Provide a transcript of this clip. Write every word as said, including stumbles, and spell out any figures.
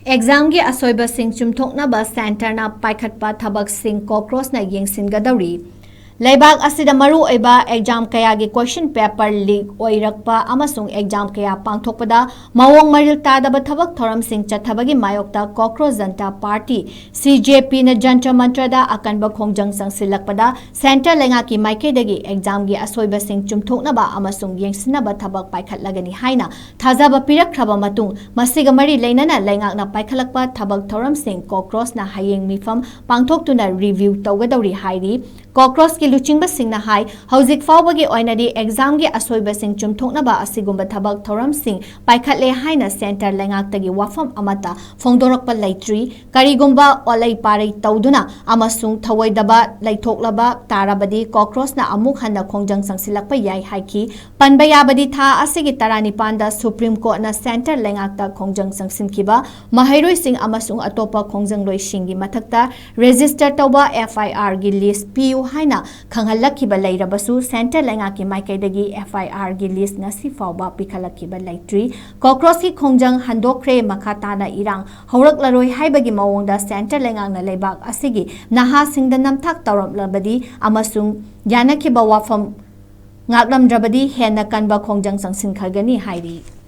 ꯑꯦꯛꯖꯥꯝꯒꯤ ꯑꯁꯣꯏꯕꯁꯤꯡ ꯆꯨꯝꯊꯣꯛꯅꯕ ꯁꯦꯟꯇꯔꯅ ꯄꯥꯏꯈꯠꯄ ꯊꯕꯛꯁꯤꯡ ꯀꯣꯀ꯭ꯔꯣꯁꯅ ꯌꯦꯡꯁꯤꯟꯒꯗꯧꯔꯤ꯫ ꯂꯩꯕꯥꯛ ꯑꯁꯤꯗ ꯃꯔꯨꯑꯣꯏꯕ ꯑꯦꯛꯖꯥꯝ ꯀꯌꯥꯒꯤ ꯀꯣꯏꯁꯟ ꯄꯦꯄꯔ ꯂꯤꯛ ꯑꯣꯏꯔꯛꯄ ꯑꯃꯁꯨꯡ ꯑꯦꯛꯖꯥꯝ ꯀꯌꯥ ꯄꯥꯡꯊꯣꯛꯄꯗ ꯃꯑꯣꯡ ꯃꯔꯤꯜ ꯇꯥꯗꯕ ꯊꯕꯛ ꯊꯧꯔꯝꯁꯤꯡ ꯆꯠꯊꯕꯒꯤ ꯃꯥꯌꯣꯛꯇ ꯀꯣꯀ꯭ꯔꯣꯁ ꯖꯟꯇꯥ ꯄꯥꯔꯇꯤ, ꯁꯤ ꯖꯦ ꯄꯤꯅ ꯖꯟꯇ꯭ꯔ ꯃꯟꯇ꯭ꯔꯗ ꯑꯀꯟꯕ ꯈꯣꯡꯖꯪ ꯆꯪꯁꯤꯜꯂꯛꯄꯗ ꯁꯦꯟꯇꯔ ꯂꯩꯉꯥꯛꯀꯤ ꯃꯥꯏꯀꯩꯗꯒꯤ ꯑꯦꯛꯖꯥꯝꯒꯤ ꯑꯁꯣꯏꯕꯁꯤꯡ ꯆꯨꯝꯊꯣꯛꯅꯕ ꯑꯃꯁꯨꯡ ꯌꯦꯡꯁꯤꯟꯅꯕ ꯊꯕꯛ ꯄꯥꯏꯈꯠꯂꯒꯅꯤ ꯍꯥꯏꯅ ꯊꯥꯖꯕ ꯄꯤꯔꯛꯈ꯭ꯔꯕ ꯃꯇꯨꯡ, ꯃꯁꯤꯒ ꯃꯔꯤ ꯂꯩꯅꯅ ꯂꯩꯉꯥꯛꯅ ꯄꯥꯏꯈꯠꯂꯛꯄ ꯊꯕꯛ ꯊꯧꯔꯝꯁꯤꯡ ꯀꯣꯀ꯭ꯔꯣꯁꯅ ꯍꯌꯦꯡ ꯃꯤꯐꯝ ꯄꯥꯡꯊꯣꯛꯇꯨꯅ ꯔꯤꯚ꯭ꯌꯨ ꯇꯧꯒꯗꯧꯔꯤ ꯍꯥꯏꯔꯤ꯫ ꯀꯣꯀ꯭ꯔꯣꯁꯀꯤ ꯂꯨꯆꯤꯡꯕꯁꯤꯡꯅ ꯍꯥꯏ, ꯍꯧꯖꯤꯛ ꯐꯥꯎꯕꯒꯤ ꯑꯣꯏꯅꯗꯤ ꯑꯦꯛꯖꯥꯝꯒꯤ ꯑꯁꯣꯏꯕꯁꯤꯡ ꯆꯨꯝꯊꯣꯛꯅꯕ ꯑꯁꯤꯒꯨꯝꯕ ꯊꯕꯛ ꯊꯧꯔꯝꯁꯤꯡ ꯄꯥꯏꯈꯠꯂꯦ ꯍꯥꯏꯅ ꯁꯦꯟꯇꯔ ꯂꯩꯉꯥꯛꯇꯒꯤ ꯋꯥꯐꯝ ꯑꯃꯠꯇ ꯐꯣꯡꯗꯣꯔꯛꯄ ꯂꯩꯇ꯭ꯔꯤ꯫ ꯀꯔꯤꯒꯨꯝꯕ ꯑꯣꯠꯂꯩ ꯄꯥꯔꯩ ꯇꯧꯗꯨꯅ ꯑꯃꯁꯨꯡ ꯊꯧꯑꯣꯏꯗꯕ ꯂꯩꯊꯣꯛꯂꯕ ꯇꯥꯔꯕꯗꯤ ꯀꯣꯀ꯭ꯔꯣꯁꯅ ꯑꯃꯨꯛ ꯍꯟꯅ ꯈꯣꯡꯖꯪ ꯆꯪꯁꯤꯜꯂꯛꯄ ꯌꯥꯏ ꯍꯥꯏꯈꯤ꯫ ꯄꯟꯕ ꯌꯥꯕꯗꯤ, ꯊꯥ ꯑꯁꯤꯒꯤ ꯇꯔꯥꯅꯤꯄꯥꯟꯗ ꯁꯨꯄ꯭ꯔꯤꯝ ꯀꯣꯔꯠꯅ ꯁꯦꯟꯇꯔ ꯂꯩꯉꯥꯛꯇ ꯈꯣꯡꯖꯪ ꯆꯪꯁꯤꯟꯈꯤꯕ ꯃꯍꯩꯔꯣꯏꯁꯤꯡ ꯑꯃꯁꯨꯡ ꯑꯇꯣꯞꯄ ꯈꯣꯡꯖꯪꯂꯣꯏꯁꯤꯡꯒꯤ ꯃꯊꯛꯇ ꯔꯦꯖꯤꯁꯇꯔ ꯇꯧꯕ ꯑꯦꯐ ꯑꯥꯏ ꯑꯥꯔꯒꯤ ꯂꯤꯁ ꯄꯤꯌꯨ ꯍꯥꯏꯅ ꯈꯪꯍꯜꯂꯛꯈꯤꯕ ꯂꯩꯔꯕꯁꯨ, ꯁꯦꯟꯇꯔ ꯂꯩꯉꯥꯛꯀꯤ ꯃꯥꯏꯀꯩꯗꯒꯤ ꯑꯦꯐ ꯑꯥꯏ ꯑꯥꯔꯒꯤ ꯂꯤꯁ ꯉꯁꯤ ꯐꯥꯎꯕ ꯄꯤꯈꯠꯂꯛꯈꯤꯕ ꯂꯩꯇ꯭ꯔꯤ꯫ ꯀꯣꯀ꯭ꯔꯣꯁꯀꯤ ꯈꯣꯡꯖꯪ ꯍꯟꯗꯣꯛꯈ꯭ꯔꯦ, ꯃꯈꯥ ꯇꯥꯅ ꯏꯔꯥꯡ ꯍꯧꯔꯛꯂꯔꯣꯏ ꯍꯥꯏꯕꯒꯤ ꯃꯑꯣꯡꯗ ꯁꯦꯟꯇꯔ ꯂꯩꯉꯥꯛꯅ ꯂꯩꯕꯥꯛ ꯑꯁꯤꯒꯤ ꯅꯍꯥꯁꯤꯡꯗ ꯅꯝꯊꯥꯛ ꯇꯧꯔꯝꯂꯕꯗꯤ ꯑꯃꯁꯨꯡ ꯌꯥꯅꯈꯤꯕ ꯋꯥꯐꯝ ꯉꯥꯛꯂꯝꯗ꯭ꯔꯕꯗꯤ ꯍꯦꯟꯅ ꯀꯟꯕ ꯈꯣꯡꯖꯪ ꯆꯪꯁꯤꯟꯈ꯭ꯔꯒꯅꯤ ꯍꯥꯏꯔꯤ꯫